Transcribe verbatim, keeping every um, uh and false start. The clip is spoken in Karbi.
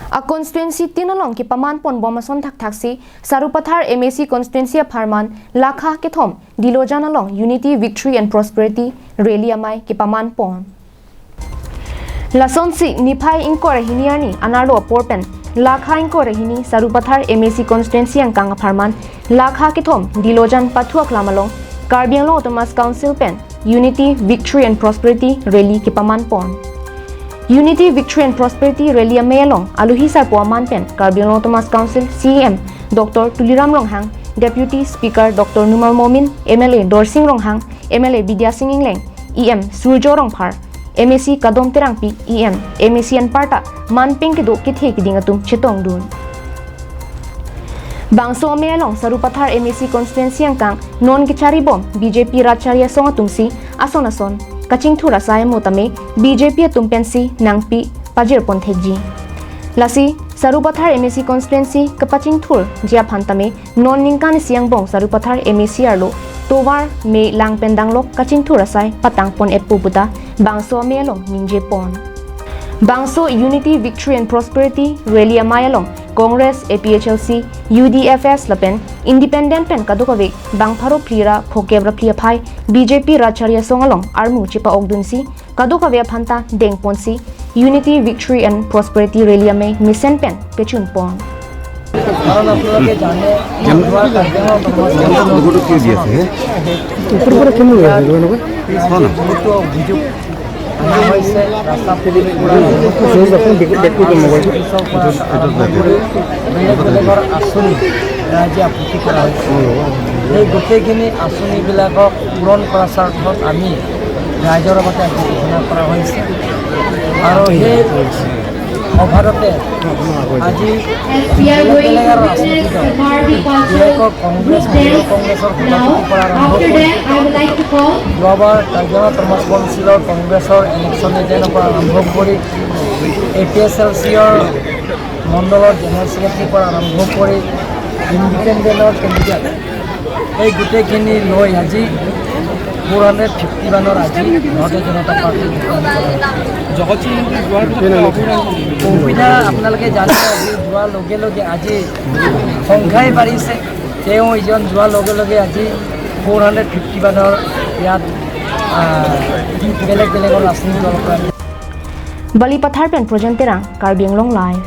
A constituency tin along kepaman pon bom ason thakthaksi Sarupathar M A C constituency apharman lakha kethom Dilojan along Unity, Victory and Prosperity Rally amei kepaman pon. Lasonsi niphai ingkoi ra hini arni anerlo apor pen lakha ingkoi ra hini Sarupathar M A C constituency angkang apharman lakha kethom Dilojan pathu aklam along Karbi Anglong Autonomous Council pen Unity, Victory and Prosperity Rally kepaman pon. Unity, Victory and Prosperity Rally amei along alohi sarpo aman pen Karbi Anglong Autonomous Council C E M Doctor Tuliram Ronghang, Deputy Speaker Doctor Numal Momin, M L A Dorsing Ronghang, M L A Bidya Sing Engleng, E M Surjo Rongphar, M A C Kadom Terangpi, E M, M A C anparta manpeng kedo kethe keding atum chetongdun. Bangso amei along Sarupathar M A C constituency angkang non kechari bom B J P rat chari asong atumsi ason ason kachingthur asai amo tame B J P atum pensi nangpi pajir pon thekji. Lasi Sarupathar M A C constituency kapachingthurji aphan tame non ningkan isi angbong Sarupathar M A C arlo tovar me lang pen danglok kachingthur asai patang pon epo puta bangso amei along ningje pon. Bangso Unity, Victory and Prosperity Rally amei along Congress, A P H L C, U D F S lapen Independent pen kadokave bang pharo phli ra phokep ra phli aphai B J P rat chari asong along armu chepa-okdunsi kadokave aphanta dengponsi Unity, Victory and Prosperity Rally amei mesen pen pechun pon. কাৰণ আপোনালোকে জানে, কেন-, আমাৰ কাজিৰঙা autonomous লগতো কিয় দি আছে, হে? ওপৰৰ পৰা কিয় লৈ আহিব এনেকৈ? হয় না? বহুতো অভিযোগ অনা হৈছে, ৰাস্তা পদূলিৰ পৰা, ওচৰত আপুনি বেগ-, বেগটো দিয়ক মোবাইলটো। পৰা এইটো, এইটো বেগ। বেলেগ বেলেগৰ আঁচনি ৰাইজে আপত্তি কৰা হৈছে। এই গোটেইখিনি আঁচনিবিলাকক পূৰণ কৰাৰ স্বাৰ্থত আমি ৰাইজৰ আগতে আজি ঘোষণা কৰা হৈছে। আৰু সেই সভাতে আজি বেলেগ বেলেগ আৰু ৰাজনৈতিক দল, বিশেষকৈ কংগ্ৰেছ, তৃণমূল কংগ্ৰেছৰ সভাপতিৰ পৰা আৰম্ভ কৰি যোৱাবাৰ কাজিৰঙা autonomous council-ৰ কংগ্ৰেছৰ election agent-ৰ পৰা আৰম্ভ কৰি এ পি এইচ এল চি-ৰ মণ্ডলৰ জেনেৰেল ছেক্ৰেটাৰীৰ পৰা আৰম্ভ কৰি ইণ্ডিপেণ্ডেণ্টৰ কেণ্ডিডেট, এই গোটেইখিনি লৈ আজি ফ'ৰ হাণ্ড্ৰেড ফিফটি ওৱানৰ আজি ভাৰতীয় জনতা পাৰ্টি। জগতসিং মন্দিৰ যোৱাৰ পিছত অসুবিধা আপোনালোকে জানে, আজি যোৱাৰ লগে লগে আজি সংখ্যাই বাঢ়িছে। তেওঁ ইজন যোৱাৰ লগে লগে আজি ফ'ৰ হাণ্ড্ৰেড ফিফটি ওৱানৰ ইয়াত, আহ, বেলেগ বেলেগৰ ৰাজনৈতিক দলৰ পৰা। Balipathar pen Projen Terang, Karbi Anglong Live.